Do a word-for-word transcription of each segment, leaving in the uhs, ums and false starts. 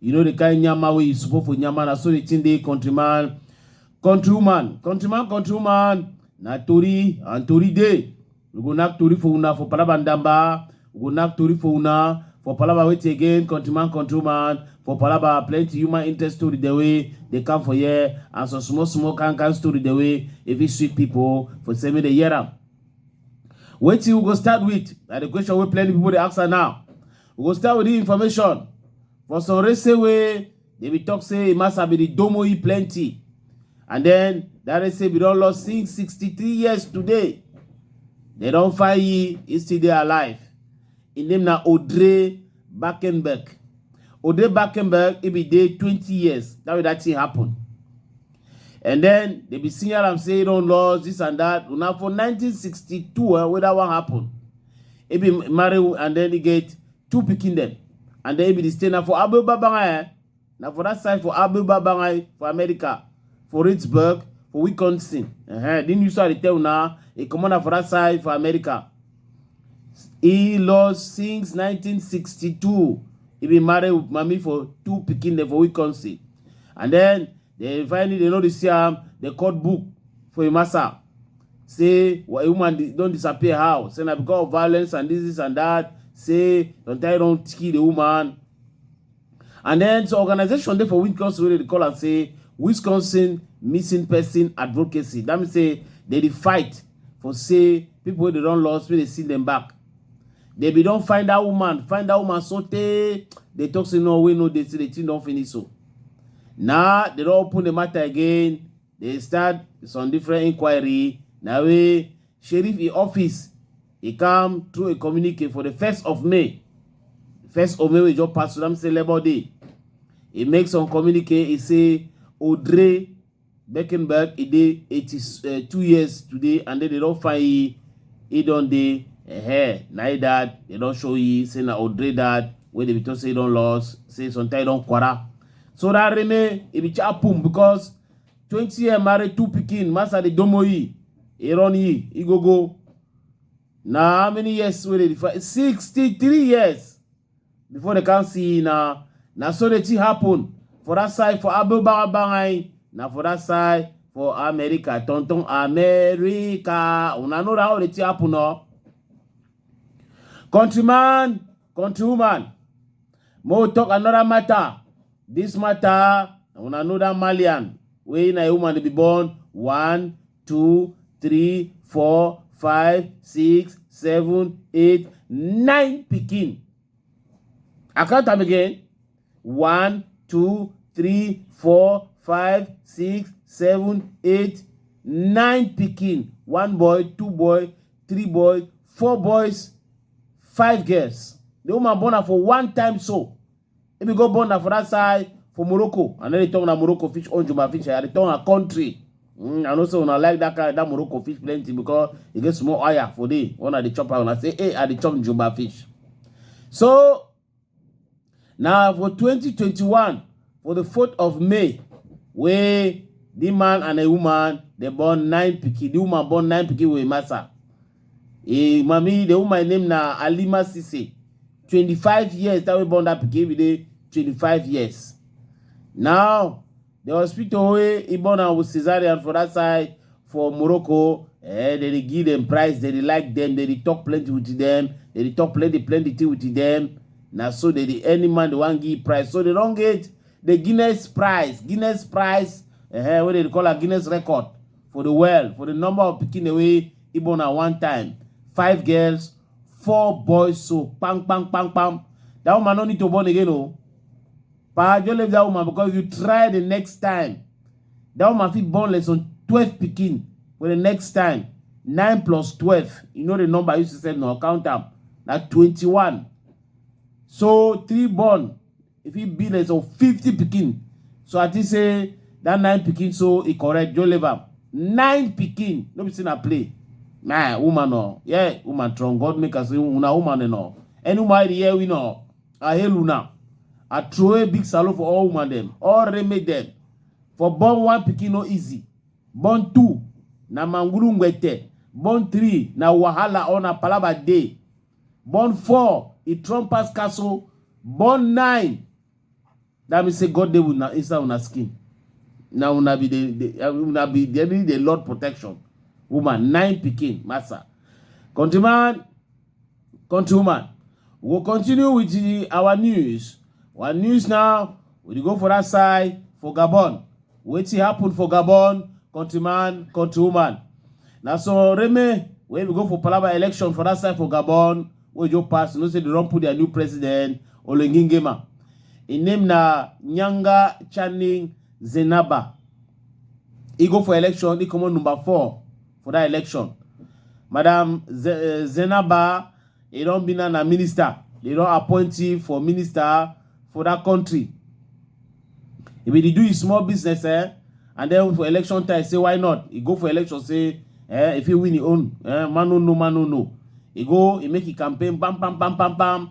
You know the kind nyama wey you suppose for nyama, na so the thing dey, countryman, countrywoman, countryman, countrywoman. Na tori and tori dey. We go knack tori for una for palaba ndamba. We go knack tori for una for palaba wetin again, countryman, countrywoman. For palaba plenty human interest story the way they come for here, and some small small kind kind story the way if it sweet people for say me dey hear am. Wetin we go start with? Na the question wey plenty people dey ask am now. We go start with the information for some race wey they be talk say e massa be the domo e plenty, and then that race be don lost since sixty-three years today. They don find yi, e still dey alive. E name na Audrey Backenberg. Audrey Backenberg, e be dey twenty years. That way that thing happen. And then they be senior am say e don lost this and that. Una for nineteen sixty-two, eh, wey that one happen. E be marry and then e get two pikin dem. And then e be dey stay na for Abu Babanga, eh? Na for that side for Abu Babanga for America, for Reedsburg, for Wisconsin. Uh-huh. Didn't you saw the tell now? E comot na for that side for America. E lost since nineteen sixty-two. E be marry with mami for two pikin dem for Wisconsin. And then they finally they know they see am, the court book for e massa. Say why woman di- don disappear how? Say na because of violence and this, this and that. Say sometimes don kill the woman. And then some organization dey for Wisconsin wey dey call am say Wisconsin Missing Person Advocacy. That mean say they dey fight for say people wey they don lost, wey they see them back. They be don find that woman, find that woman so tey they talk say no, we no dey see the thing don finish so. Now they don open the matter again. They start some different inquiry. Now we sheriff in office, he come through a communique for the first of May. First of May we just pass, so that say Labor Day. He make some communique. He say Audrey Beckenberg, he dey eighty-two years today, and then they don find he, he don dey eh, na he dad. They don show he say na Audrey dad. Wey they be talk say he don lost, say sometimes he don quarrel. So that remain, e be chapum because twenty year married, two pikin, massa dey domo yi, e run yi, e go go. Na how many years wey dey differ? Sixty-three years before they come see na na so the thing happen for that side for Abu Banga Banga, na for that side for America, tonton America. Una know that how the thing happen, no? Countryman, countrywoman, make we talk another matter. This matter, una know that Malian wey na a woman dey be born one, two, three, four, five, six, seven, eight, nine pikin. I count am again. One, two, three, four, five, six, seven, eight, nine pikin. One boy, two boy, three boy, four boys, five girls. The woman born am for one time so. If you go born na for that side for Morocco, I no dey talk na Morocco fish, own Juba fish, I dey talk na country. Mm, I know say una like that kind that Morocco fish plenty because e get small oil for there. Una dey chop am, una say, "Hey, I dey chop Juba fish." So na for twenty twenty-one, for the fourth of May, wey the man and a woman dey born nine pikin. The woman born nine pikin with massa. E mami, the woman name na Alima Sise. Twenty-five years, that wey born that pikin be dey twenty-five years. Now, the hospital wey e born am with cesarean for that side for Morocco, eh, they dey give them price, they dey like them, they dey talk plenty with them, they dey talk plenty plenty thing with them. Na so they dey, any man they wan give price. So they don get the Guinness price, Guinness price, eh, wey they dey call am Guinness record for the world for the number of pikin wey e born at one time. Five girls, four boys. So pam pam pam pam. That woman no need to born again, oh. Pa, just leave that woman because if you try the next time, that woman fit born less than twelve pikin for the next time. Nine plus twelve, you know the number you sef no count am. Na twenty-one. So three born, if e be less of fifty pikin. So I think say that nine pikin so e correct, just leave am. Nine pikin, no be say na play. Nah, woman no. Yeah, woman strong. God make us say una woman no. Any woman here we know. I hail una. I throw a big salute for all woman dem, all remake dem. For born one pikin no easy. Born two, na mangulu ngwete. Born three, na wahala or na palaba dey. Born four, e strong pass castle. Born nine, That means say God dey with una inside una skin. Na una be the, the, uh, una be the, the Lord protection. Woman, nine pikin, massa. Countryman, countrywoman, we go continue with the, our news. Our news now, we dey go for that side for Gabon. Wetin happen for Gabon, countryman, countrywoman? Na so Reme, wey be go for palaba election for that side for Gabon, wey just pass, you know say they don put their new president, Oligui Nguema. Im name na Nyanga Tshaning Zenaba. E go for election, e comot number four for that election. Madam Ze-, eh, Zenaba, e don be now na minister. They don appoint him for minister for that country. E be dey do his small business, eh? And then for election time, say why not? E go for election, say, eh, if he win his own, eh, man no know, man no know. E go, e make him campaign, bam, bam, bam, bam, bam.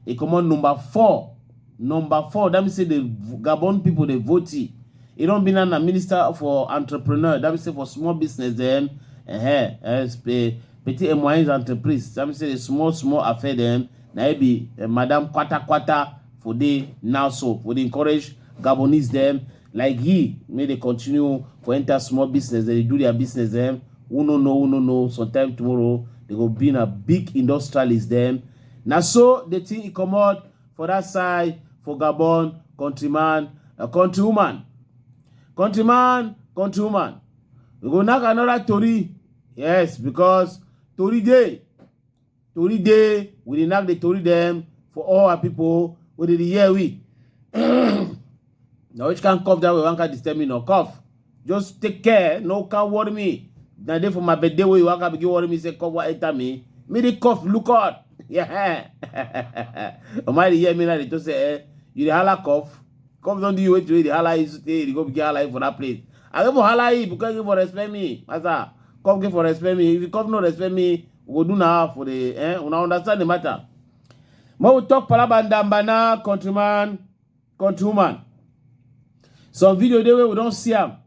E comot number four. Number four, that means say the Gabon people dey vote him. E don be now na minister for entrepreneur, that means say for small business dem, eh, eh, eh, sp-, petit et moyenne entreprise, that means say the small, small affair dem, na e be, eh, Madam Kwata Kwata for dey now so, for dey encourage Gabonese dem like he, make they continue for enter small business, they dey do their business dem. Who no know, who no know, sometime tomorrow, they go be na big industrialist dem. Na so the thing e comot for that side for Gabon, countryman, uh, countrywoman. Countryman, countrywoman. We go knack another tori. Yes, because tori dey. Tori dey, we dey knack the tori dem for all our people wey dey dey hear we. Na which kind cough that wey wan come disturb me, no cough. Just take care, no come worry me. Na dey for my birthday wey you waka begin worry me, say cough wan enter me. Me dey cough, look out. Yeah. Omai dey hear me now, dey talk say, eh, you dey hala cough. Cough don do you wetin wey dey hala you, say you dey go begin hala you for that place. I get for hala you because you for respect me, massa. Cough get for respect me. If you cough no respect me, we go do na for the, eh, una understand the matter. Make we talk palaba ndamba now, countryman, countrywoman. Some video dey wey we don see am,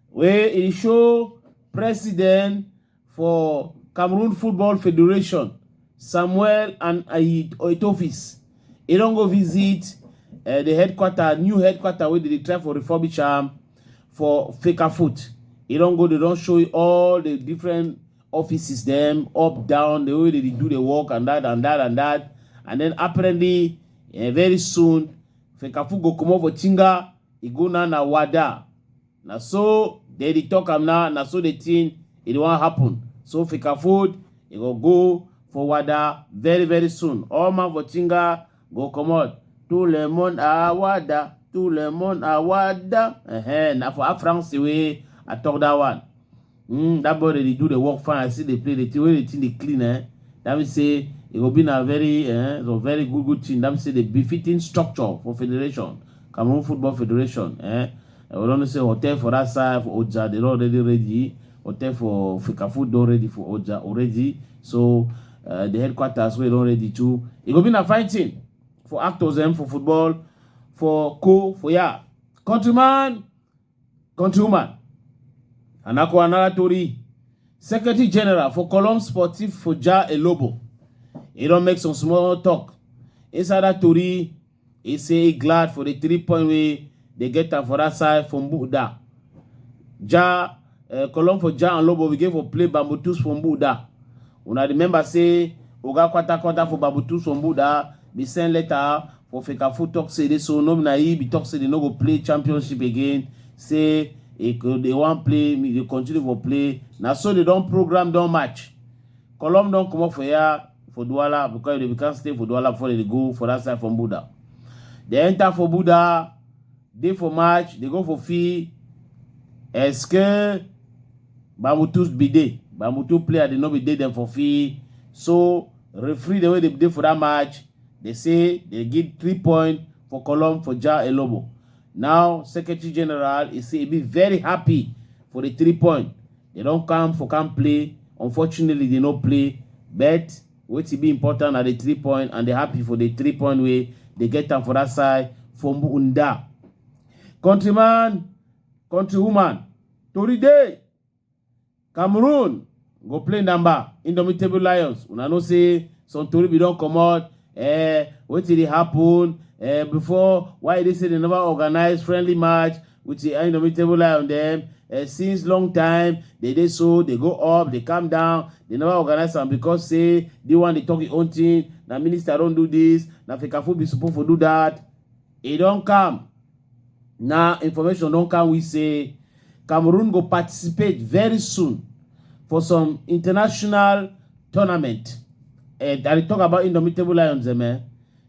wey e show president for Cameroon Football Federation, Samuel and Ayit Oitofis. E don go visit, eh, the headquarter, new headquarter wey they dey try for refurbish am for Fecafoot. E don go, they don show you all the different offices dem, up, down, the way they dey do the work and that and that and that. And then apparently, eh, very soon, Fecafoot go comot for Tinga, e go now na Wada. Na so they dey talk am now, na so the thing, e dey wan happen. So Fecafoot, e go go for Wada very, very soon. All man for Tinga go comot. Tout le monde à Wada, tout le monde à Wada. Uh-huh. Na for France wey I talk that one. Mm, that boy dey do the work fine. I see dey play the thing wey the thing dey clean, eh. That mean say e go be na very, eh, so very good, good thing. That mean say the befitting structure for federation, Cameroon Football Federation, eh. Eh, we don know say hotel for that side for Oja, they don already ready. Hotel for Fecafoot don ready for Oja already. So, uh, the headquarters wey don ready too. E go be na fine thing for actors dem for football, for co, for ya. Countryman, countrywoman. And na another tori. Secretary General for Colombe Sportif for Jah Elobo, e don make some small talk. Inside that tori, e say e glad for the three point wey they get am for that side for Mbuda. Jah, eh, Colombe for Jah Elobo, we get for play Bambou Tous for Mbuda. Una remember say Oga Kwata Kwata for Bambou Tous for Mbuda be send letter for Fecafoot talk say this, so no be na he be talk say they no go play championship again. Say e go, they wan play, me, they continue for play. Na so they don program, don match. Colombe don comot for here for Douala because they can stay for Douala before they go for that side for Mbuda. They enter for Mbuda, dey for match, they go for field. Est-ce que Bambou Tous be dey? Bambou Tous player, they no be dey dem for field. So referee, the way they dey for that match, they say they give three point for Colombe for Jah Elobo. Now Secretary General, he say he be very happy for the three point. They don come for come play. Unfortunately, they no play. But wetin be important na the three point, and they happy for the three point wey they get am for that side for Mbuda. Countryman, countrywoman, tori dey. Cameroon go play ndamba, Indomitable Lions. Una know say some tori be don comot. Eh, wetin dey happen? Eh, before, why they say they never organize friendly match with the Indomitable Lion dem? Eh, since long time, they dey so, they go up, they come down, they never organize am because say the one dey talk his own thing. Na minister don do this, na Fecafoot be supposed to do that. E don come. Now information don come, we say Cameroon go participate very soon for some international tournament. Eh, I dey talk about Indomitable Lions dem, eh?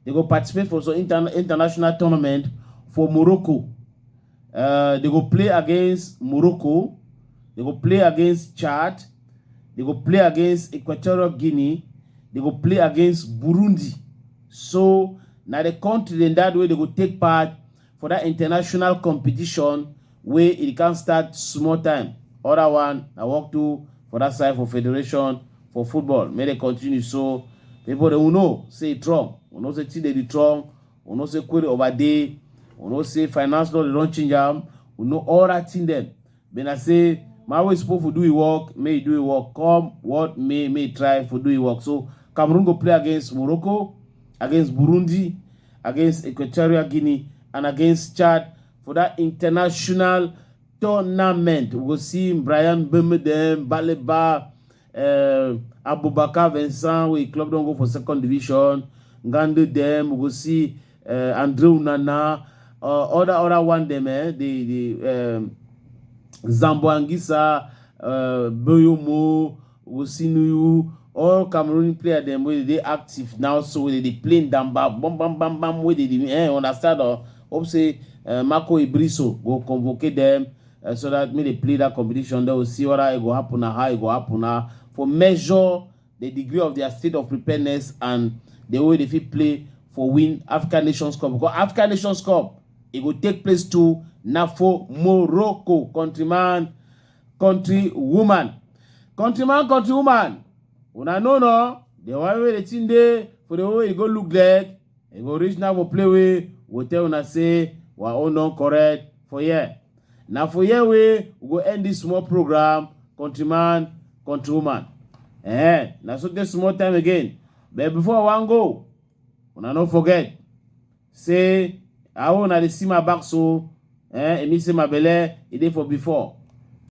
They go participate for some inter international tournament for Morocco. Uh, they go play against Morocco. They go play against Chad. They go play against Equatorial Guinea. They go play against Burundi. So na the country dem that way they go take part for that international competition wey e can start small time. Other one, I work too for that side for federation for football. May they continue. So people, they will know say e strong. We know say thing dey dey strong. We know say query over dey. We know say finance law they don change am. We know all that thing dem. But I say, man wey suppose for do e work, may e do e work. Come what may, may e try for do e work. So Cameroon go play against Morocco, against Burundi, against Equatorial Guinea, and against Chad for that international tournament. We go see Bryan Mbeumo dem, Baleba, uh, Aboubakar Vincent, wey club don go for second division. Ngannou dem, we go see uh, Andre Onana, uh, other other one dem, eh, the the um, Zambo Anguissa, uh, Mbeumo, Osiniyou, all Cameroon player dem wey dey active now, so wey dey play ndamba, bam bam bam bam, wey dey dey, eh, understand? Or hope say uh, Marco Ebriso go convoke dem uh, so that make they play that competition. They will see what e go happen and how e go happen now for measure the degree of their state of preparedness and the way they fit play for win African Nations Cup. Because African Nations Cup, e go take place too na for Morocco. Countryman, country woman, countryman, country woman. Una know no? The one wey the thing dey for the way e go look like, e go reach now for play wey we tell una say wa own don correct for here. Na for here wey we go end this small program, countryman, countrywoman. Eh, na so take small time again. But before I wan go, una no forget say how una dey see my back so, eh, e mean say my belle e dey for before.